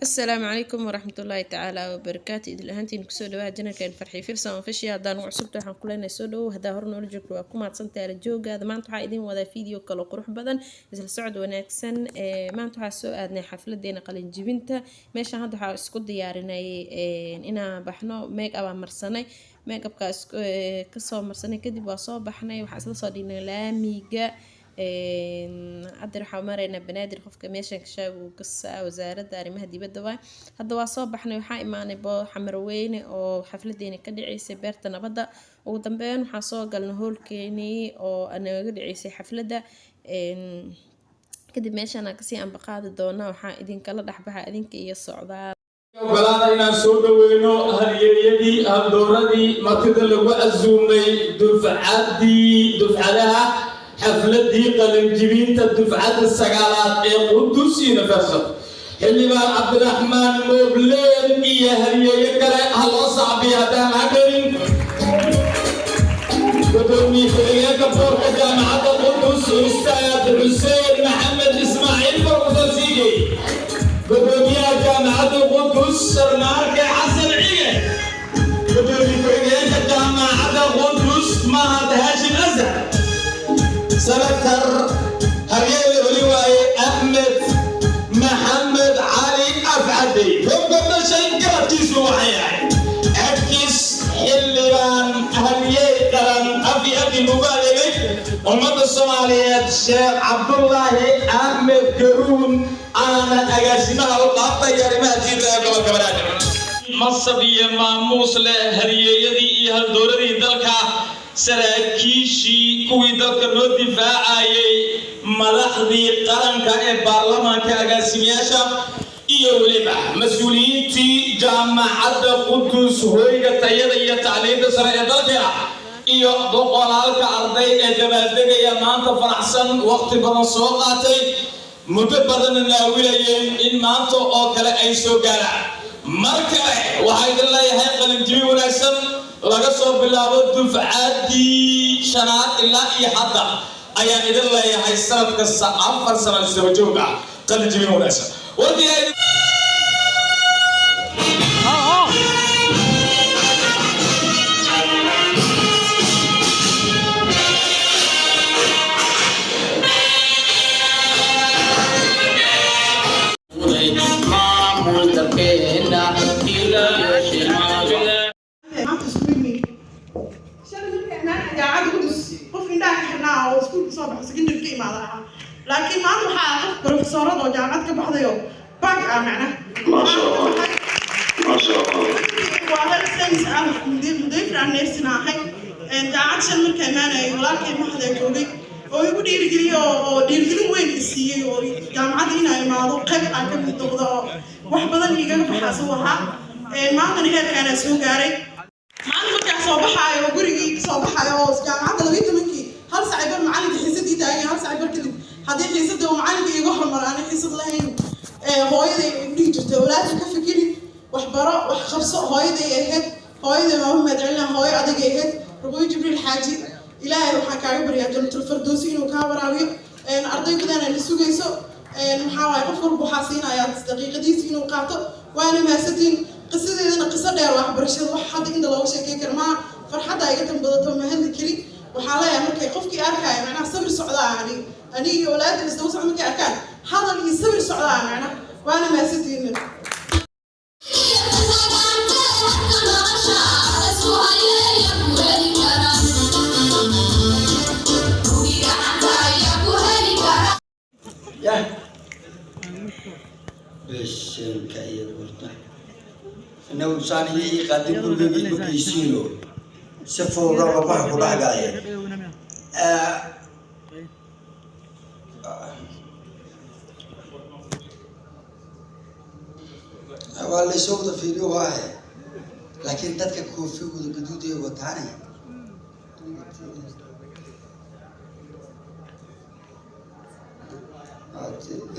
Asalaamu calaykum waraxmatullaahi tacaala wabarakaatu. Idil ahaantiin kusoo dhawaha channelkan Farxi Filsan Official. Haddaan ugu cusubta, waxaan ku leenahay soo dhawow. Haddaa hore noola joogto, waa ku mahadsantahay la joogaada. Maanta waxaa idin wadaa video kale qurux badan. Isla socod wanaagsan. Maanta waxaa soo aadnay xafladeena qalinjibinta. Meeshaan hadda waxaa isku diyaarinay inaan baxno. Make up aan marsanay, make upka kasoo marsanay kadib waa soo baxnay. Waxaa isla soo dhignay laamiga. Hadda waxaa maraynaa Banaadir. Qofka meeshan kashaag uu kasaa Wasaaradda Arrimaha Dibadda waay. Hadda waa soo baxnay, waxaa imaanay Xamarweyne oo xafladeena ka dhaceysay, Beerta Nabadda. Ugu dambeyn waxaa soo galnay hoolkeenii oo naga dhaceysay xafladda. Kadib meeshaan aan kasii ambaqaadi doonaa. Waxaa idinkala dhexbaxa idinka iyo socdaal. Ogolaada inaan soo dhaweyno halyeeyadii, haldooradii, martida lagu casuumay, dufcaddii, dufcadaha xafladii qalinjibinta dufcadda sagaalaad ee Qudus University, Xildhibaan Cabdiraxmaan Moobleen iyo halyeeye kale. Ha loo sacbiya haddaan lacag. Gudoomiye ku-xigeenka boorka Jaamacadda Qudus, Ustaad Xuseen Maxamed Ismaaciil, Professor Siigey, gudoomiyaha Jaamacadda Qudus, Sarmaarke Xasan Cige, gudoomiye ku-xigeenka Jaamacadda Qudus, Mahad Haashim Azar, senator Haryeele weli waaye, Axmed Maxamed Cali Afcadey, gobka dhashay garadkiisu waxay ahay abkiis, xildhibaan halyey qaran, afi afi ugu adeegay ummadda Soomaaliyeed, Sheekh Cabdullaahi Axmed Garuun, aana agaasimaha u qaabtay arrimaha diinta ee gobolka Banaadir. Masab iyo maamuus leh, halyeeyadii iyo haldooradii dalka, saraakiishii, kuwii dalka noo difaacayay, madaxdii qaranka ee baarlamaanka, agaasimayaasha iyo weliba mas-uuliyiintii Jaamacadda Qudus, hoyga tayada iyo tacliinta sare ee dalkeena, iyo boqolaalka arday ee dabaaldegaya maanta, faraxsan, waqti badan soo qaatay, muddo badanna naawilayeen in maanta oo kale ay soo gaaraan. Mar kale waxaa idin leeyahay qalinjibi wanaagsan. Laga soo bilaabo dufcaddii shanaad ilaa iyo hadda ayaan idin leeyahay, sanad kasta 4 sano isdaba joog ah, qalinjibin wanaagsan. Warkii Maamul dalkeena. Maanta isku yimid shalay markii anaa Jaamacadda Qudus, qof indhaha ka xirnaa oo iskuulka soo baxo, secondary ka imaada ahaa, laakiin maanta waxaa qof professorad oo jaamacad ka baxday oo baag ah macnaha. Maasha Allah. Maasha Allah. Waa health science ah, mudayfir aan nursing ahay. Jaamacad shan markaa imaanayay, walaalkay Maxdaa joogay oo igu dhiirigeliyey oo dhiirigelin weyn i siiyey oo jaamacadda inaa imaado, qayb aan ka mid noqdo oo wax badan igaga baxaas uu ahaa. Maantana heerkaanaa soo gaaray. Maalin markaa soo baxaayo oo gurigii kasoo baxaayo oo jaamacadda 12-kii hal saac bar macalinka xiisadii taagan, hal saac bar kadib haddii xiisadii uu macalinka iiga hormaro, aanay xiisad lahayn, hooyaday igu dhihi jirtay, "Walaadka ka fikirin, wax baro, wax qabso." Hooyaday ahayd, hooyaday waa u mahadcelina. Hooyo adagay ahayd, Ruqyo Jibriil Xaaji. Ilaahay waxaan kaaga baryaa Jannatul Fardoosi inuu kaa waraabiyo. Arday badan la sugayso. Maxaa waaye, qof walba waxaa siinayaa daqiiqadiisa inuu qaato. Waana mahadsantiin. Qisadeedana qiso dheer, waxbarashada wax hadda inta looga sheekey kara maaha. Farxadda iga tan badato, ma hadli keli. Waxaa leeyahay, markay qofkii arkaayo macnaha sawir socdaa, ani aniga iyo walaada isdaba socda, markay arkaan hadal iyo sawir socdaa macnaha. Waana mahadsantiin. Yah, besenka iyo gurta inagu saan ii qaadin, gurigayga ima geysiino, si fowga babaha ku dhex galaya. Waa laysoo wada fiiriyo waahe, laakiin dadka koofigooda guduud ee wataane.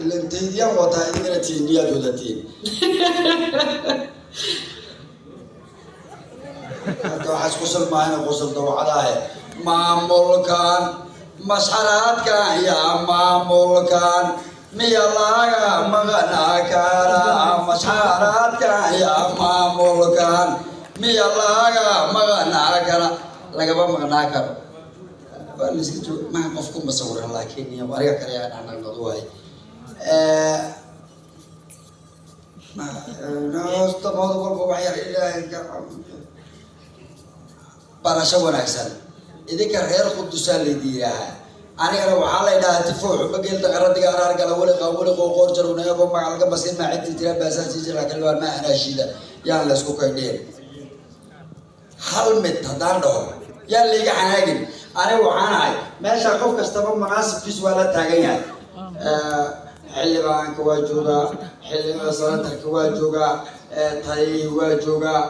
Ilan taydiyaan wataa, idinkana tiiniyaad wadatiin. Hadda waxaas qosol maahane, qosol dawacadaahe. Maamulkan masxaraadkan yaa maamulkan miya laga maqanaa karaa? Mashaaraadkan iyo maamulkan miya laga maqnaa kara? Lagama maqnaa karo. Waa la iska joog maha qof ku masawiran, laakiin iyo ariga kale yaa dhacnaqnad waay. Hoosta mooda walba wax yar. Ilaahay barasho wanaagsan. Idinka reer Qudusaa laydi yidhaahaa, anigana waxaa la yidhahaa tifo xuba geel daqaradiga araar gala weliqa weliqo qoor jarunayabo magacalka masin maa ciddi jira baasaasi jira kalbaan maa anaashiida yaan la isku kaydheen. Hal mid haddaan dhaho, yaan layga xanaagin. Aniga waxaan ahay meesha qof kastaba munaasibkiisu waa la taagan yahay. Xildhibaanka waa joogaa, xildhibaan senatarka waa joogaa, taliyihii waa joogaa,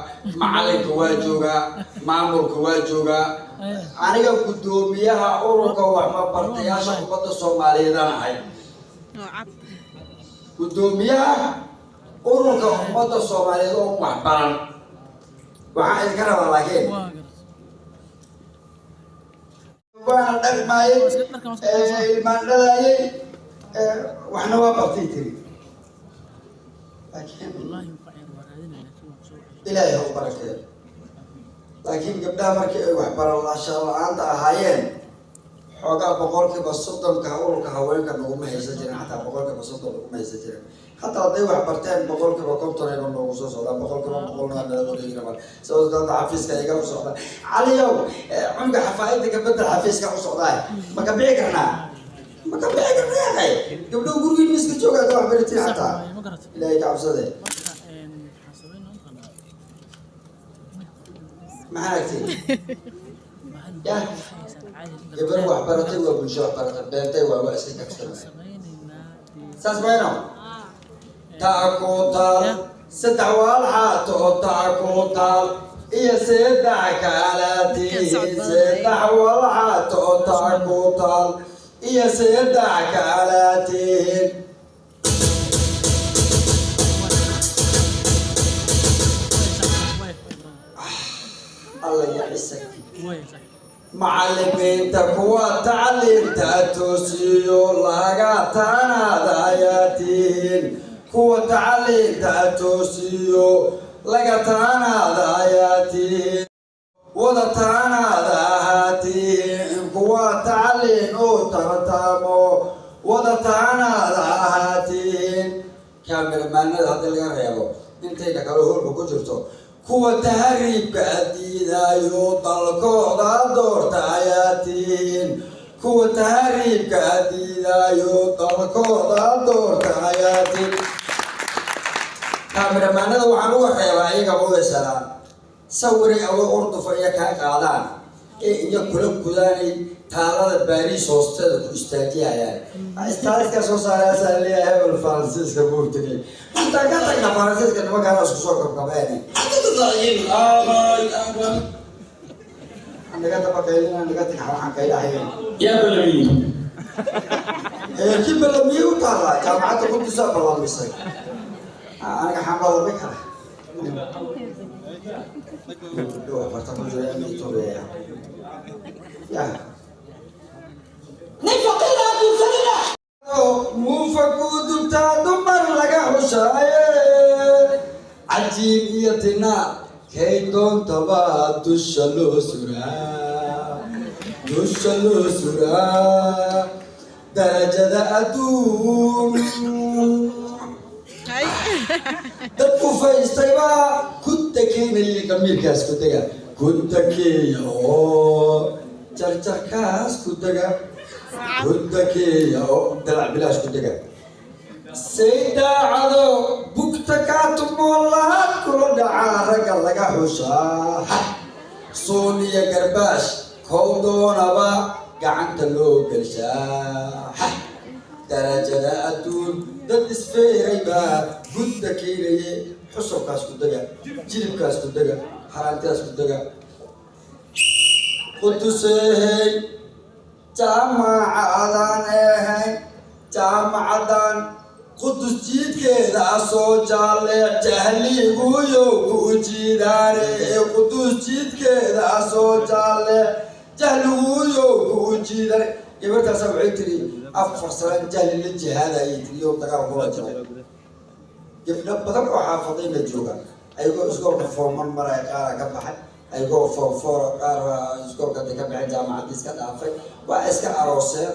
macalinka waa joogaa, maamulka waa joogaa. Aniga guddoomiyaha ururka waxmabartayaasha ummadda Soomaaliyeedaan ahay, guddoomiyaha ururka ummadda Soomaaliyeed oo waxbaran. Waxaan idinka rabaa, laakiin waana dhaqmaayey, ilmaan dhalaayey, waxna waa bartay tiri, laakiin Ilaahay ha u barakeeyo. Laakiin gabdhaha markii ay waxbarasho la-aanta ahaayeen, xoogaa 30% ururka haweenka naguma haysan jirin, xataa 30% naguma haysan jirin. Hataa hadday wax barteen, 50% ayba noogu soo socdaan, 100%-na waa nala wareegi rabaan. Sababto hadda xafiiska iga u socda. Caliyow, cunuga xafaayadda ka bedel, xafiiska u socdaa. Ma ka bixi karnaa? Ma ka bixi karnaa yahay? Gabdhow, gurigiin miska jooga hadda wax baratiin, xataa Ilaahay ka cabsade. Maxaa aragtay yah? Gabar wax baratay waa bulsho wax baratay. Beentay waa iska kabsamay. Saas mayno taa ku taal saddex waalxaato, taa ku taal iyo saddex kalatiin, saddex walxaato, taa ku taal iyo saddex kalatiin. Alla ya cisak. Macallimiinta kuwa tacliinta toosiyo laga taanaada ayaa tihiin, kuwa tacliinta toosiyo laga taanaada ayaa tihiin, wada taanaada ahaatihiin, kuwa tacliin u tartamo wada taanaada ahaatihiin. Kaamiramaanada haddii laga reebo, intayna kale hoolka ku jirto, kuwa tahriibka diidayo dalkooda doorta ayaa tihiin, kuwa tahriibka diidayo dalkooda doorta ayaa tihiin. Kaamiramaanada waxaan uga reebaa iyaga ugasalaan sawiray awo urdufa iyo kaa qaadaan ee iyo kula gudaanay taalada Baariis hoosteeda ku istaajiyayaan, istaaliskaa soo saarayaasaa leeyahay hebel Faransiiska buu tegay. Intaan ka tagna Faransiiska, nimankaana isku soo kabkabeen naga daba qaylina, naga tag. Waxaan qaylahayn Yaa balamiye? Kii ballamiyey u taallaa jaamacadda Qudusaa ballamisay. Aniga xaan ballami kara? Gabdho waxbarta ku jira ama Itoobiya ya nin faqiir guursanina muufa kuu dubtaa, dumar laga xushaaye, cajiib iyo tinaa kay doontaba dusha loo suraa, dusha loo suraa darajada adduun. Dad kufaystay baa ku takeynayay qamiirkaas, ku dega, ku takeeya oo jarjarkaas ku dega, ku takeeya oo dalac bilaash ku dega. Say daacado bugta kaa tumoo lahaad kula dhacaa, ragga laga xushaa. Suun iyo garbaash kow doonaba gacanta loo gelshaa darajada adduun. Dad isfeeray baa gudda keenaye, xusulkaas ku dega, jilibkaas ku dega, haraantidaas ku dega. Quduseehey, jaamacadan ahayn, jaamacadan Qudus jiidkeeda soo jaalle, jahliiguyow ku jiidaane. Qudus jiidkeeda soo jaalle, jahliguyow ku jiidaane. Gabartaasa waxay tiri 4 sano jahli la jihaadayay tiri oo dagaal kula jiray. Gabdho badan oo xaafadayna jooga ayagoo iskoolka form 1 maraya qaara ka baxay, ayagoo form 4 qaar iskoolka ka baxay, jaamacadda iska dhaafay, waa iska arooseen,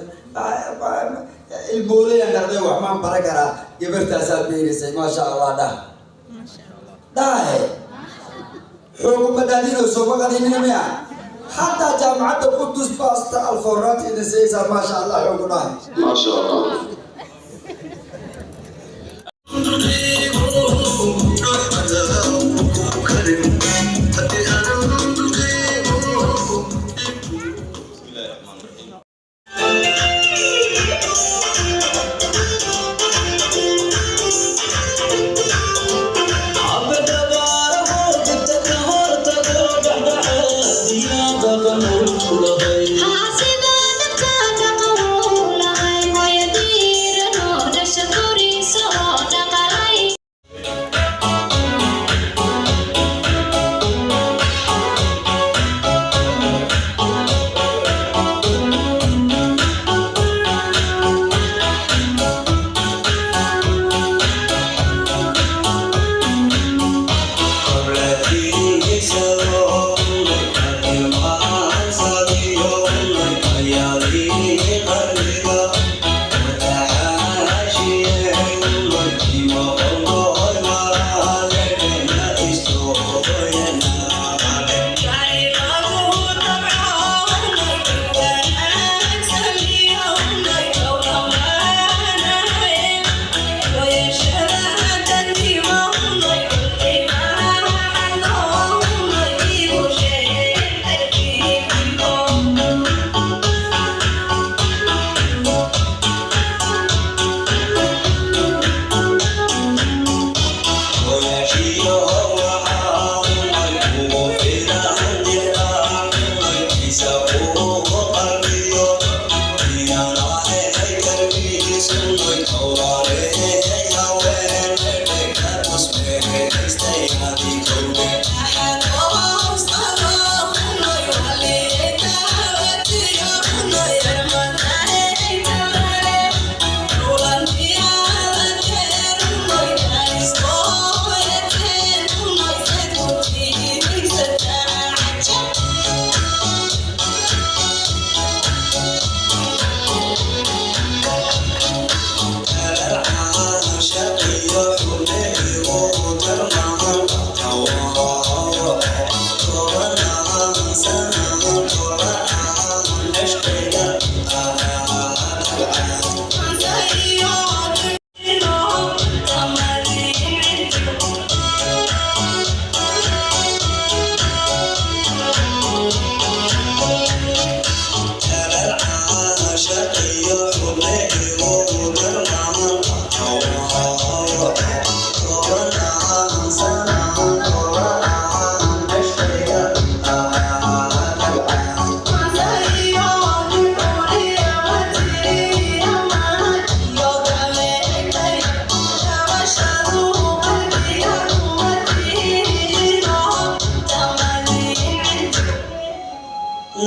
ilmoolaya dhaqday. Wax maan baran karaa? Gabartaasaa beenisay. Maasha Allah dhah, dhahe xooguma dhaadinoo sooma qadinina miya? Xataa Jaamacadda Qudus baasta alfoornaanta idin siiyeysaa. Maasha Allah xoogu dhahay. Maasha Allah.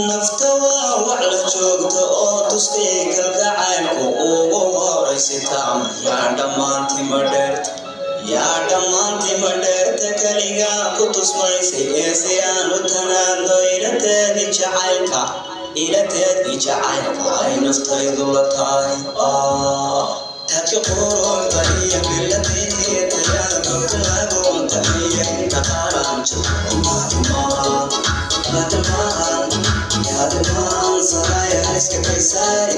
Nafta waa wax la joogta oo tuskay kalgacaylku ugu horaysitaa. Yaa dhammaantima dheerta, yaa dhammaantima dheerta, keligaa ku tusmaysay ee si aan u tanaadno ilateedii jacaylka, ilateedii jacaylka ay naftaydu la tahay. Taajka quruxda iyo biladii tayada gobtalagoonta iyo inta qaranjo maadmaan yaadmaan saraya iska kaysaari.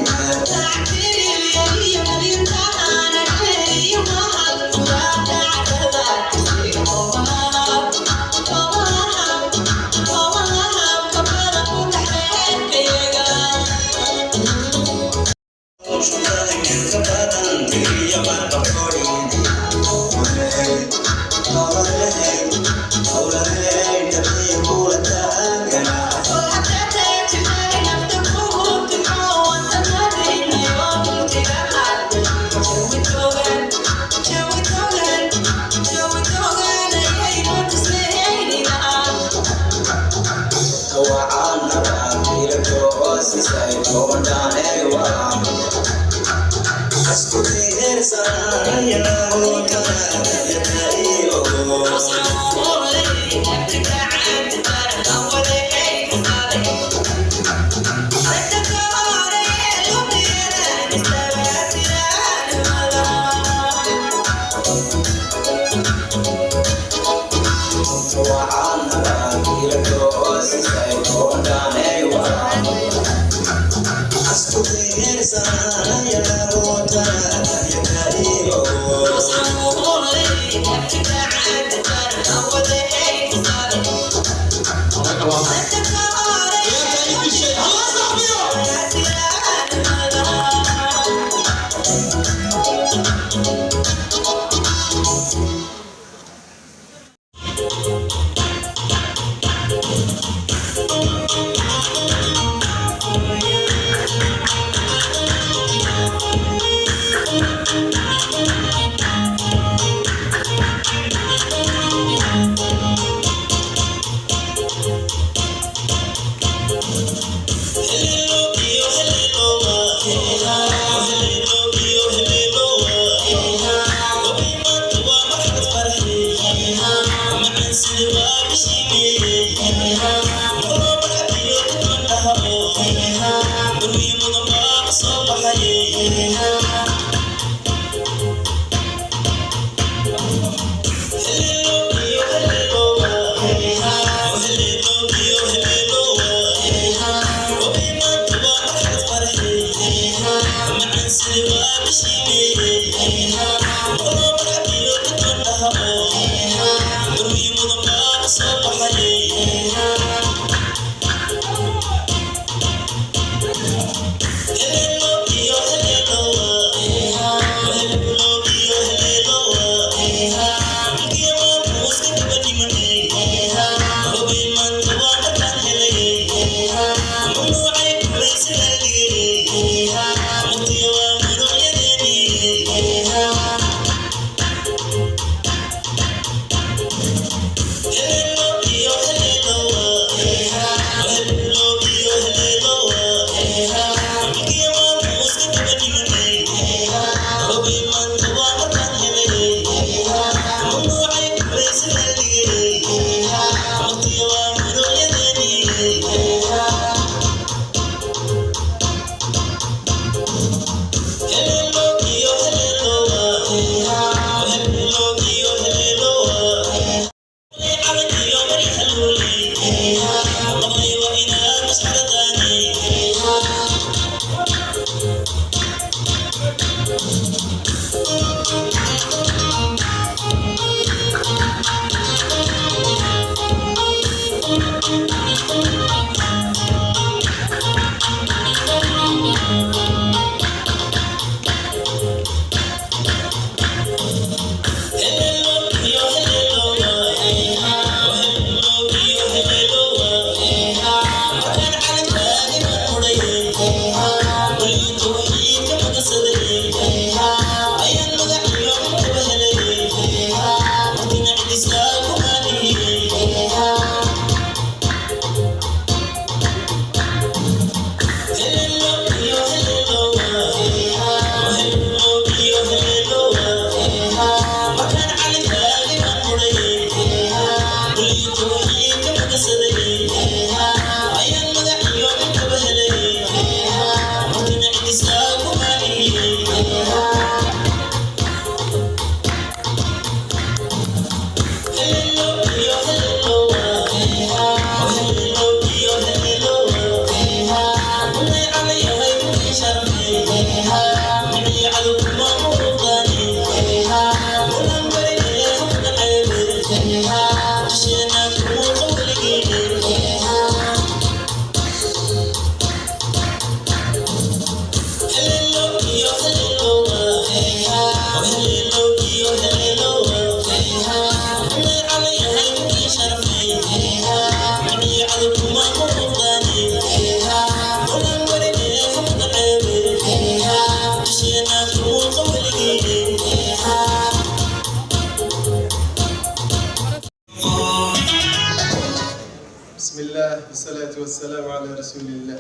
بسم الله والصلاة والسلام على رسول الله.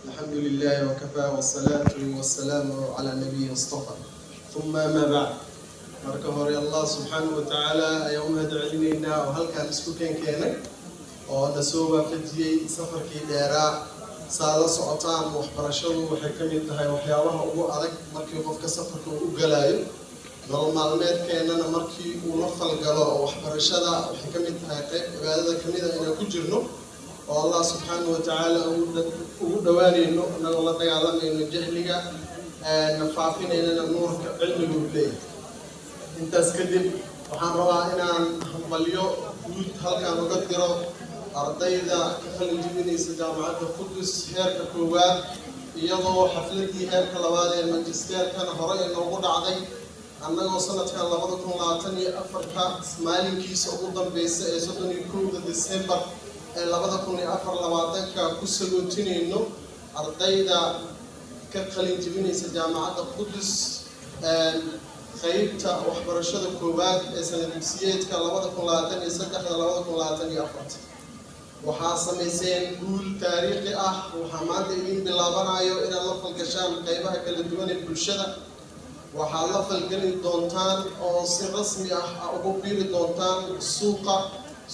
الحمد لله وكفى، والصلاة والسلام على النبي المصطفى. ثم أما بعد. Marka hore, Allah subxaanahu wa tacaala ayaan u mahad celinaynaa oo halkaan isku keenkeenay oo na soo waafajiyey safarkii dheeraa. Saa la socotaan, waxbarashadu waxay ka mid tahay waxyaabaha ugu adag markii qofka safarka uu u galaayo nolol maalmeedkeennana markii uu la falgalo, oo waxbarashada waxay ka mid tahay qayb cibaadada ka mid a inaan ku jirno oo Allah subxaanahu wa tacaala ugu dhowaanayno, inagoo la dagaalamayno jahliga, faafinaynana nuurka cilmiga uu leeyahay. Intaas kadib, waxaan rabaa inaan hambalyo guud halkaan uga diro ardayda ka qalin jebinaysa Jaamacadda Qudus heerka koowaad, iyadoo xafladii heerka labaad ee magisterkana hore inoogu dhacday, annagoo sanadkan 2024-ka maalinkiisa ugu dambeysa ee 31-da December ee 2024-ka ku sagootinayno ardayda ka qalin jebinaysa Jaamacadda Qudus qeybta waxbarashada koowaad ee sanad dugsiyeedka 2023-da 2024-ta. Waxaa samayseen guul taariikhi ah. Waxaa maanta idin bilaabanayo inaad la falgashaan qeybaha kala duwan ee bulshada. Waxaad la falgeli doontaan oo si rasmi ah ugu biiri doontaan suuqa.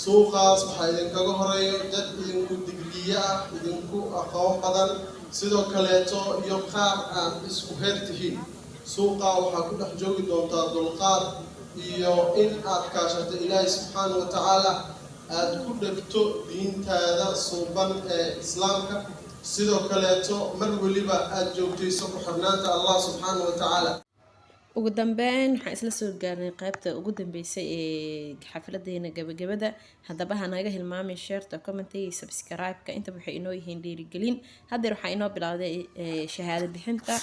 Suuqaas waxaa idinkaga horeeyo dad idinku digriye ah, idinku aqoon badan, sidoo kaleeto iyo qaar aad isku heer tihiin. Suuqa waxaa ku dhex joogi doontaa dulqaad iyo in aad kaashato Ilaahay subxaana wa tacaala, aada ku dhegto diintaada suuban ee Islaamka, sidoo kaleeto mar weliba aada joogtayso ku xirnaanta Allah subxaana wa tacaala. Ugu dambeyn, waxaan isla soo gaarnay qaybta ugu dambeysay ee xafladeena gabagabada. Haddaba ha naga hilmaamay share-ta, comment-iga iyo subscribe-ka. Intaba waxay inoo yihiin dhiirigelin. Haddeer waxaa inoo bilowday shahaado bixinta.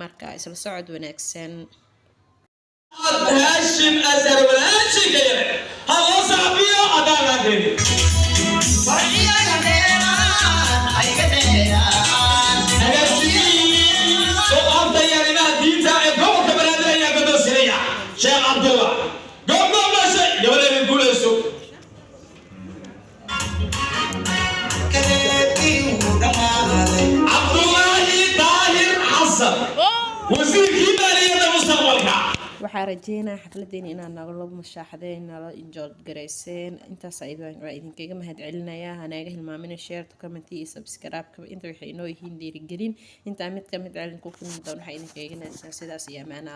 Marka isla socod wanaagsan. Haashim Azhar walaashiga yare ha loo saabiyo haddaan laanteeni. Agaasimihii awqaafta iyo arrimaha diinta ee gobolka Banaadir ayaa guddoonsinaya, Sheekh Cabdullah. Goob goob dhashay gabadheeda, guulayso. Cabdullaahi Daahir Xasan, wasiirkii maaliyadda mustaqbalka. Waxaa rajeynaa xafladeena inaad nagala mushaaxadeen, nala enjoy garayseen. Intaas waa idinkaga mahad celinayaa. Hanaaga hilmaamina share-ta, comment iyo subscribe-ka. Inta waxay inoo yihiin dhiirigelin. Intaa mid ka mid celin ku kulmi doon, waxaa idinkaga naadsan sidaas iyo amaanaa.